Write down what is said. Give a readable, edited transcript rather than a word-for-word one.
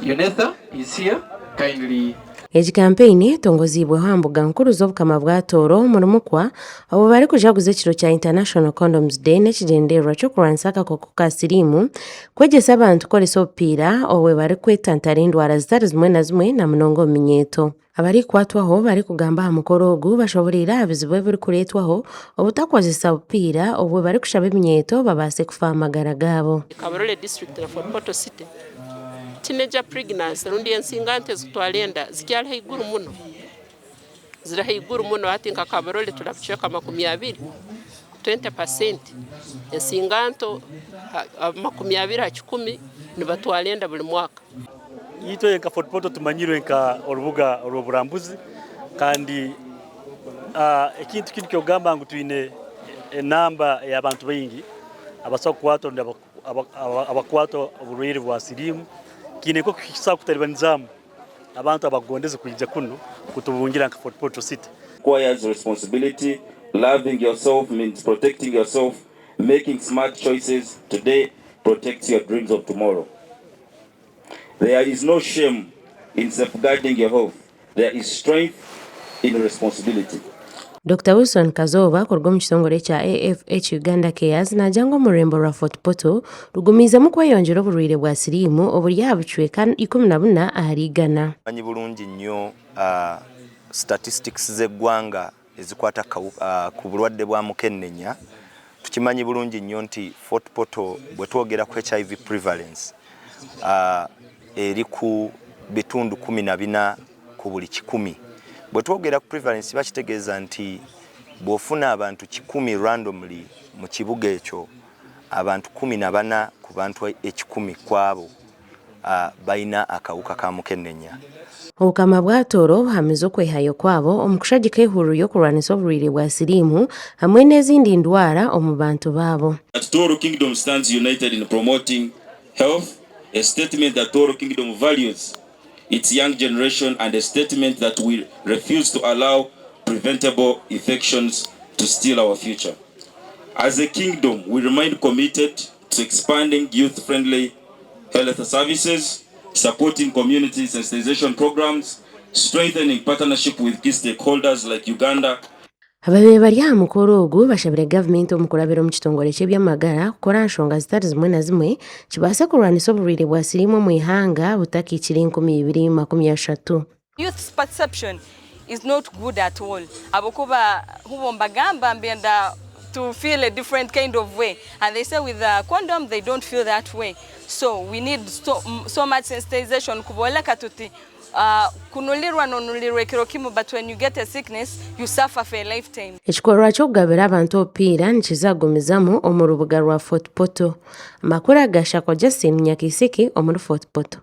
Unetha is here, kindly. Egi kampeyini etongoziibweho aha mbuga nkuru z'Obukama bwa Tooro omuri Mukwa obu barikujaguza ekiro kya International Condoms Day n'ekigyendererwa ky'okurwanisa akakooko ka siriimu, kwegyesa abantu kukoresa obupiira obwe barikwetantara endwara zitari zimwe na zimwe na munonga omu minyeeto. Abarikukwatwaho barikugamba aha mukoro ogu bashoboreire aha bizibu ebirikureetwaho obutakozesa bupiira obwe barikushaba eminyeeto babaase kufa aha magara gaabo. Kabarole District na Fort Portal City, Teenager pregnancy rundi ensingante ezikutwara enda zikyari haiguru muno, ziri haiguru muno hati nka Kabarole turi aha bicweka 20, 20%, ensinganto 20 aha kikumi nibatwara enda buri mwaka. Itwe nka Fort Portal tumanyirwe nka orubuga orw'oburambuzi kandi ekintu kinu ky'okugamba ngu twine enamba ey'abantu baingi abasobora kukwatwa rundi abakukwatwa oburwaire bwa siriimu kiine nk'oku kisobora kutalibanizaamu abantu abakugondeze kwija kunu kutubungira nka Fort Portal City. Requires responsibility, loving yourself means protecting yourself, making smart choices today protects your dreams of tomorrow. There is no shame in safeguarding your health, there is strength in responsibility. Dokita Wilson Kazooba kuruga omu kitongore ekya AFH Uganda Cares naagira ngu omu rurembo rwa Fort Portal rugumiizemu kweyongyera oburwaire bwa siriimu oburi aha bucweka 14 ahari igana. Tumanyi bulungi nnyo statistics z'eggwanga ezikwata ku bulwadde bwa mukennenya. Tukimanyi bulungi nnyo nti Fort Portal bwetwogera ku HIV prevalence eri ku bitundu 14 ku buli kikumi. Bwetwogera ku prevalence kiba kitegeeza nti bw'ofuna abantu kikumi randomly mu kibuga ekyo, abantu 14 ku bantu ekikumi kwabo balina akawuka ka mukennenya. Obukama bwa Tooro buhamize okwehayo kwabo omu kushagika ehururu y'okurwanisa oburwaire bwa siriimu hamwe n'ezindi ndwara omu bantu baabo. That Tooro Kingdom stands united in promoting health, a statement that Tooro Kingdom values its young generation and a statement that we refuse to allow preventable infections to steal our future. As a kingdom, we remain committed to expanding youth-friendly health services, supporting community sensitization programs, strengthening partnership with key stakeholders like Uganda Ababaire bari aha mukoro ogu bashabire gavumenti omu kurabira omu kitongore ky'eby'amagara kukora aha nshonga zitari zimwe na zimwe kibaase kurwanisa oburwaire bwa siriimu omu ihanga butakahikire 2030. Youth's perception is not good at all ahabw'okuba hubo mbagamba mbenda to feel a different kind of way and they say with a condom they don't feel that way so we need so, so much sensitization kuboleka tuti Kunulirwa nonulirwa ekiro kimu but when you get a sickness you suffer for a lifetime. Ekikorwa ky'okugabira abantu obupiira nikiza kugumizamu omu rubuga rwa Fort Portal. Amakuru aga Shakwa Justin Nyakaisiki omuri Fort Portal.